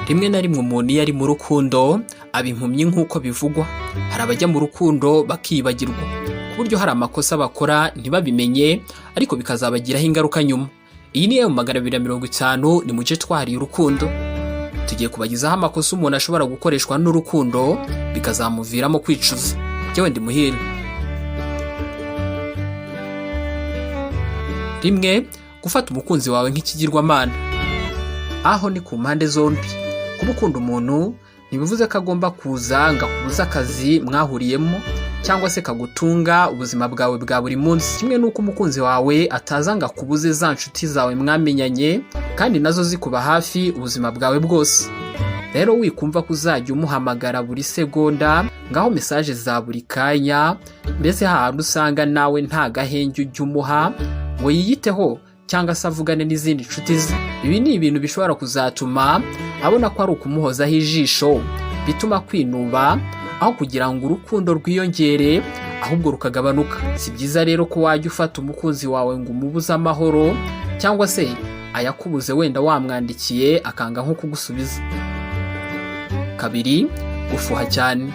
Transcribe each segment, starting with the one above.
Rimwe na rimwe umuntu iyo ari mu rukundo aba impumyi nk'uko bivugwa. Hari abajya mu rukundo bakibagirwa, ku buryo hari amakosa bakora ntibabimenye, ariko bikazabagiraho ingaruka nyuma. Iyi ni M250, ni mu gice twahariye urukundo. Tugiye kubagezaho amakosa umuntu ashobora gukoreshwa n'urukundo bikazamuviramo kwicuza. Jyewe ndi Muhire. Rimwe, gufata umukunzi wawe nk'ikigirwamana. Aho ni ku mpande zombi. Kuba ukunda umuntu ntibivuze ko agomba kuza ngo akubuze akazi mwahuriyemo cyangwa se kagutunga ubuzima bwawe bwa buri munsi, kimwe n'uko umukunzi wawe ataza ngo akubuze za nshuti zawe mwamenyanye kandi nazo zikuba hafi ubuzima bwawe bwose. Rero wikumva ko uzajya umuhamagara buri segonda, ngaho message za buri kanya, mbese hahandi usanga nawe nta gahenge ujya umuha ngo yiyiteho cyangwa se avugane n'izindi nshuti ze. Ibi ni ibintu bishobora kuzatuma abona ko ari ukumuhozaho ijisho, bituma kwinuba aho kugira ngo urukundo rwiyongere ahubwo rukagabanuka. Si byiza rero ko wajya ufata umukunzi wawe ngo umubuze amahoro cyangwa se ayakubuze, wenda wamwandikiye akanga nko kugusubiza. Kabiri, gufuha cyane.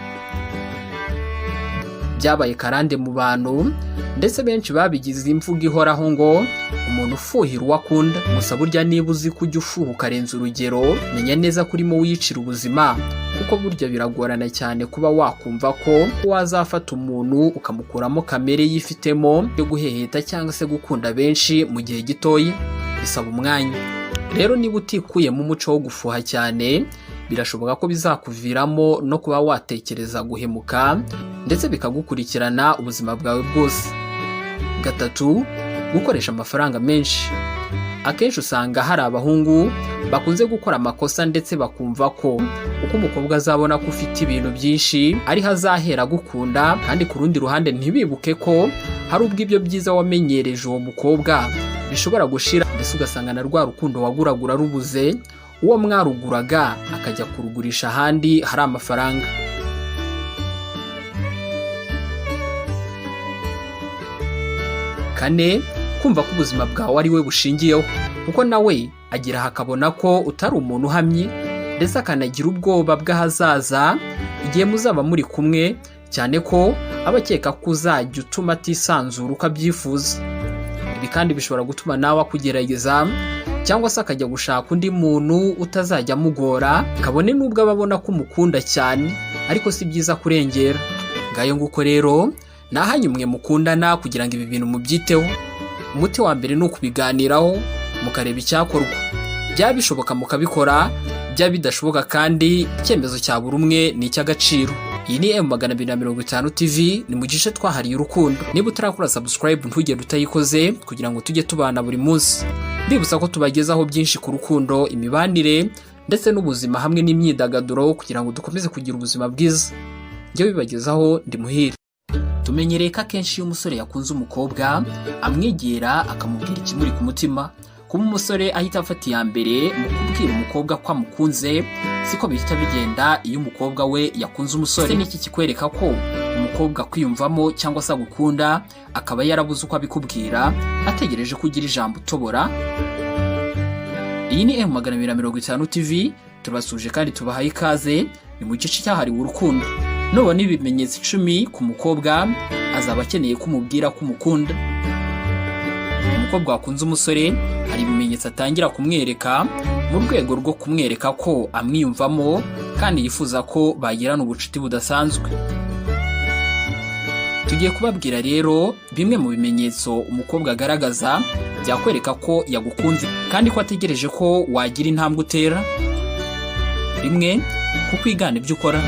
Byabaye karande mu bantu, ndetse benshi babigize imvugo ihoraho ngo umuntu ufuhira uwo akunda. Gusa burya niba uzi ko ujya ufuha ukarenza urugero, menya neza ko urimo wiyicira ubuzima, kuko burya biragorana cyane kuba wakumva ko wazafata umuntu ukamukuramo kamere yifitemo yo guheheta cyangwa se gukunda benshi mu gihe gitoya. Bisaba umwanya. Rero niba utikuyemo umuco wo gufuha cyane, birashoboka ko bizakuviramo no kuba watekereza guhemuka, ndetse bikagukurikirana ubuzima bwawe bwose. Gatatu, gukoresha amafaranga menshi. Akenshi usanga hari abahungu bakunze gukora amakosa, ndetse bakumva ko uko umukobwa azabona ko ufite ibintu byinshi ariho azahera agukunda, kandi ku rundi ruhande ntibibuke ko hari ubwo ibyo byiza wamenyereje uwo mukobwa bishobora gushira, mbese ugasanga na rwa rukundo waguragura rubuze, uwo mwaruguraga akajya kurugurisha ahandi hari amafaranga. Kane, kumva ko ubuzima bwawe ari we bushingiyeho, kuko nawe agira akabona ko utari umuntu uhamye, ndetse akanagira ubwoba bw'ahazaza igihe muzaba muri kumwe, cyane ko aba akeka ko uzajya utuma atisanzura uko abyifuza. Ibi kandi bishobora gutuma nawe akugerageza cyangwa se akajya gushaka undi muntu utazajya amugora, kabone n'ubwo aba abona ko umukunda cyane, ariko si byiza kurengera. Ngayo nguko rero, ni ahanyu mwe mukundana kugira ngo ibi bintu mubyiteho. Umuti wa mbere ni ukubiganiraho mukareba icyakorwa. Byaba bishoboka mukabikora, byaba bidashoboka kandi icyemezo cya buri umwe ni icy'agaciro. Iyi ni M250 TV, ni mu gice twahariye urukundo. Niba utarakora subscribe, ntugende utayikoze kugira ngo tujye tubana buri munsi. Mbibutsa ko tubagezaho byinshi ku rukundo, imibanire ndetse n'ubuzima hamwe n'imyidagaduro, kugira ngo dukomeze kugira ubuzima bwiza. Njye bibagezaho ndi Muhire. Tumenyereye ko akenshi iyo umusore yakunze umukobwa amwegera akamubwira ikimuri ku mutima. Kuba umusore ahita afata iya mbere mu kubwira umukobwa ko amukunze, siko bihita bigenda iyo umukobwa we yakunze umusore. N'iki kikwereka ko umukobwa akwiyumvamo cyangwa se agukunda akaba yarabuze uko abikubwira, ategereje ko ugira ijambo utobora? Iyi ni M250 TV, turabasuje kandi tubahaye ikaze, ni mu gice cyahariwe urukundo. Nubona ibimenyetso 10 ku mukobwa, azaba akeneye ko umubwira ko umukunda. Umukobwa wakunze umusore hari ibimenyetso atangira kumwereka mu rwego rwo kumwereka ko amwiyumvamo kandi yifuza ko bagirana ubucuti budasanzwe. Tugiye kubabwira rero bimwe mu bimenyetso umukobwa agaragaza byakwereka ko yagukunze kandi ko ategereje ko wagira intambwe utera. Rimwe, kukwigana ibyo ukora.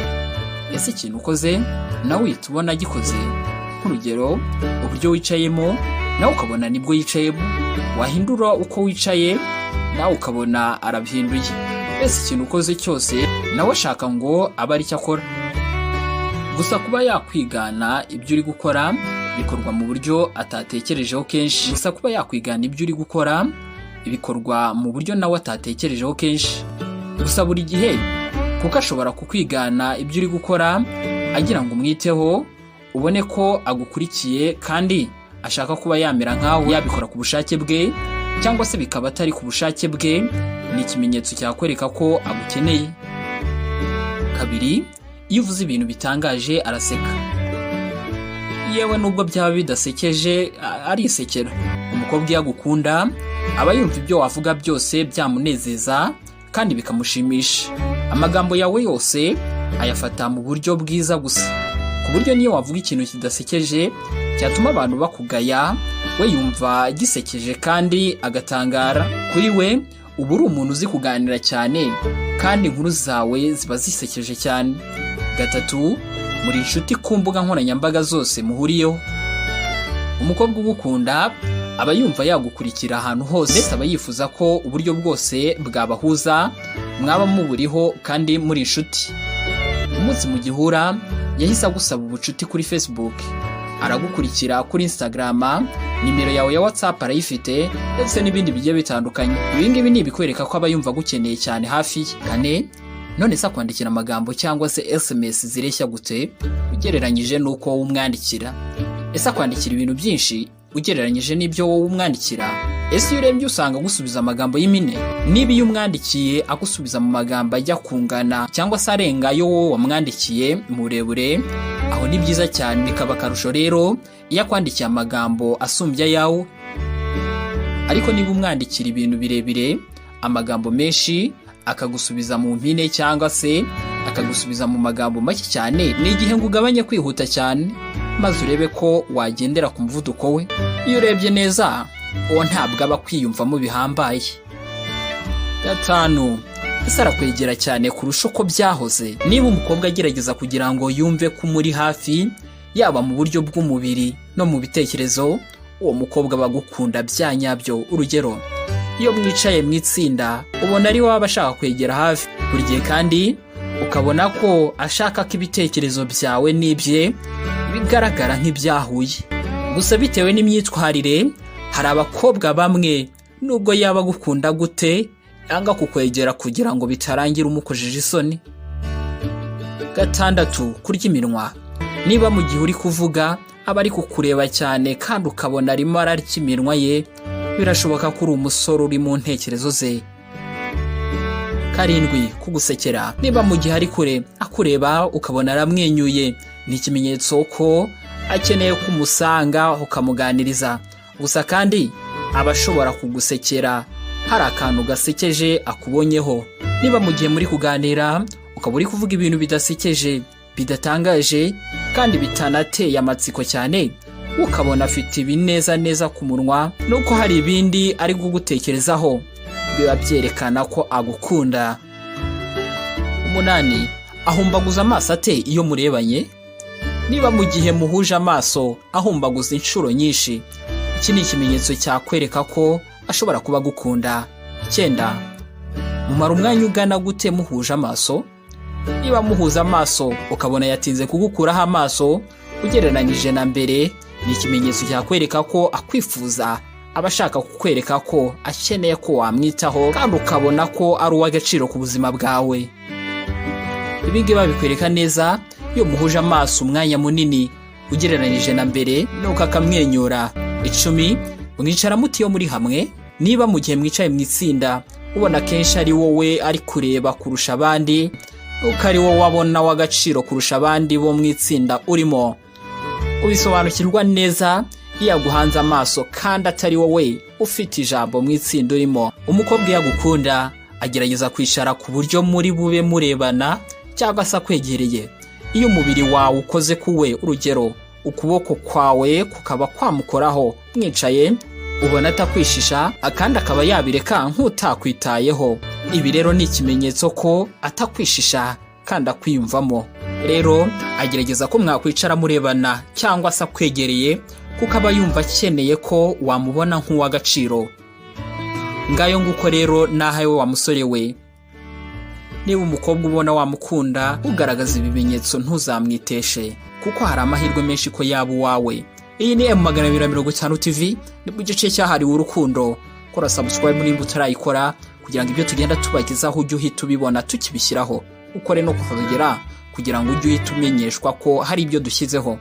Ese ikintu ukoze nawe uhita ubona agikoze? Nk'urugero, uburyo wicayemo nawe ukabona nibwo yicayemo, wahindura uko wicaye nawe ukabona arabihinduye. Mbese ikintu ukoze cyose nawe ashaka ngo abe aricyo akora. Gusa kuba yakwigana ibyo uri gukora bikorwa mu buryo atatekerejeho kenshi. Gusa kuba yakwigana ibyo uri gukora bikorwa mu buryo nawe atatekerejeho kenshi. Gusa buri gihe, kuko ashobora kukwigana ibyo uri gukora agira ngo umwiteho, ubone ko agukurikiye kandi ashaka kuba yamera nkawe, yabikora ku bushake bwe Cyangwa se bikaba atari ku bushake bwe, ni ikimenyetso cyakwereka ko agukeneye. 2, iyo uvuze ibintu bitangaje araseka. Yewe nubwo byaba bidasekeje arisekera. Umukobwa iyo agukunda aba yumva ibyo wavuga byose byamunezeza kandi bikamushimisha. Amagambo yawe yose ayafata mu buryo bwiza gusa, ku buryo niyo wavuga ikintu kidasekeje cyatuma abantu bakugaya, we yumva gisekeje kandi agatangara. Kuri we uba uri umuntu uzi kuganira cyane kandi inkuru zawe ziba zisekeje cyane. 3, muri inshuti ku mbuga nkoranyambaga zose muhuriyeho. Umukobwa ugukunda aba yumva yagukurikira ahantu hose, ndetse aba yifuza ko uburyo bwose bwabahuza mwaba muburiho kandi muri inshuti. Umunsi mugihura yahise agusaba ubucuti kuri Facebook, aragukurikira kuri Instagram, nimero yawe ya WhatsApp arayifite, ndetse n'ibindi bigiye bitandukanye. Ibi ngibi ni ibikwereka ko aba yumva agukeneye cyane hafi ye. 4, none se akwandikira amagambo cyangwa se SMS zireshya gute ugereranyije n'uko wowe umwandikira? Ese akwandikira ibintu byinshi ugereranyije n'ibyo wowe umwandikira? Ese iyo urebye usanga agusubiza amagambo y'impine? Niba iyo umwandikiye agusubiza mu magambo ajya kungana cyangwa se arenga ayo wowe wamwandikiye mu burebure, aho ni byiza cyane. Bikaba akarusho rero iyo akwandikiye amagambo asumbye ayawe. Ariko niba umwandikira ibintu birebire, amagambo menshi, akagusubiza mu mpine cyangwa se akagusubiza mu magambo make cyane, ni igihe ngo ugabanye kwihuta cyane maze urebe ko wagendera ku muvuduko we. Iyo urebye neza, uwo ntabwo aba akwiyumvamo bihambaye. 5, ese arakwegera cyane kurusha uko byahoze? Niba umukobwa agerageza kugira ngo yumve ko umuri hafi, yaba mu buryo bw'umubiri no mu bitekerezo, uwo mukobwa aba agukunda bya nyabyo. Urugero, iyo mwicaye mu itsinda ubona ari we aba ashaka kwegera hafi buri gihe, kandi ukabona ko ashaka ko ibitekerezo byawe n'ibye bigaragara nk'ibyahuye. Gusa bitewe n'imyitwarire, hari abakobwa bamwe nubwo yaba agukunda gute yanga kukwegera kugira ngo bitarangira umukojeje isoni. 6, kurya iminwa. Niba mu gihe uri kuvuga aba ari kukureba cyane kandi ukabona arimo ararya iminwa ye, birashoboka ko uri umusore uri mu ntekerezo ze. 7, kugusekera. Niba mu gihe ari kure akureba ukabona aramwenyuye, ni ikimenyetso ko akeneye ko umusanga ukamuganiriza. Gusa kandi aba ashobora kugusekera hari akantu gasekeje akubonyeho. Niba mu gihe muri kuganira ukaba uri kuvuga ibintu bidasekeje, bidatangaje kandi bitanateye amatsiko cyane, ukabona afite ibineza neza ku munwa nuko hari ibindi ari kugutekerezaho, biba byerekana ko agukunda. 8, ahumbaguza amaso ate iyo murebanye? Niba mu gihe muhuje amaso ahumbaguza inshuro nyinshi, iki ni ikimenyetso cyakwereka ko ashobora kuba agukunda. 9, mumara umwanya ugana gute muhuje amaso? Niba muhuza amaso ukabona yatinze kugukuraho amaso ugereranyije na mbere, ni ikimenyetso cyakwereka ko akwifuza. Aba ashaka kukwereka ko akeneye ko wamwitaho kandi ukabona ko ari uw'agaciro ku buzima bwawe. Ibi ngibi babikwereka neza iyo muhuje amaso umwanya munini ugereranyije na mbere, nuko akamwenyura. 10, mwicara muti iyo muri hamwe? Niba mu gihe mwicaye mu itsinda ubona kenshi ari wowe ari kureba kurusha abandi, uko ari wowe wabona w'agaciro kurusha abandi bo mu itsinda urimo, ubisobanukirwa neza iyo aguhanze amaso kandi atari wowe ufite ijambo mu itsinda urimo. Umukobwa iyo agukunda agerageza kwicara ku buryo muri bube murebana cyangwa se akwegereye. Iyo umubiri wawe ukoze kuwe, urugero ukuboko kwawe kukaba kwamukoraho mwicaye, ubona atakwishisha akandi akaba yabireka nk'utakwitayeho. Ibi rero ni ikimenyetso ko atakwishisha kandi akwiyumvamo. Rero agerageza ko mwakwicara murebana cyangwa se akwegereye, kuko aba yumva akeneye ko wamubona nk'uw'agaciro. Ngayo nguko rero, nahawe wa musore we, niba umukobwa ubona wamukunda ugaragaza ibimenyetso, ntuzamwiteshe, kuko hari amahirwe menshi ko yaba uwawe. Iyi ni M250 TV, ni mu gice cyahariwe urukundo. Kora subscribe nimba utarayikora, kugira ngo ibyo tugenda tubagezaho ujye uhita ubibona tukibishyiraho. Ukore no kuhagera kugira ngo ujye uhita umenyeshwa ko hari ibyo dushyizeho.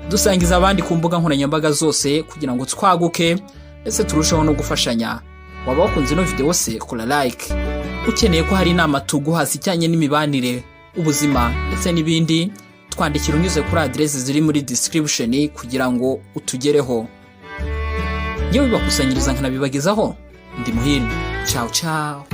Dusangiza abandi ku mbuga nkoranyambaga zose kugira ngo twaguke. Ndetse turushaho no gufashanya. Waba wakunze ino video se, kora like. Ukeneye ko hari inama tuguha zijyanye n'imibanire, ubuzima ndetse n'ibindi, twandikira unyuze kuri aderesi ziri muri description kugira ngo utugereho. Yewe, bibakusanyiriza nkanabibagezaho, ndi Muhirwe. Ciao ciao.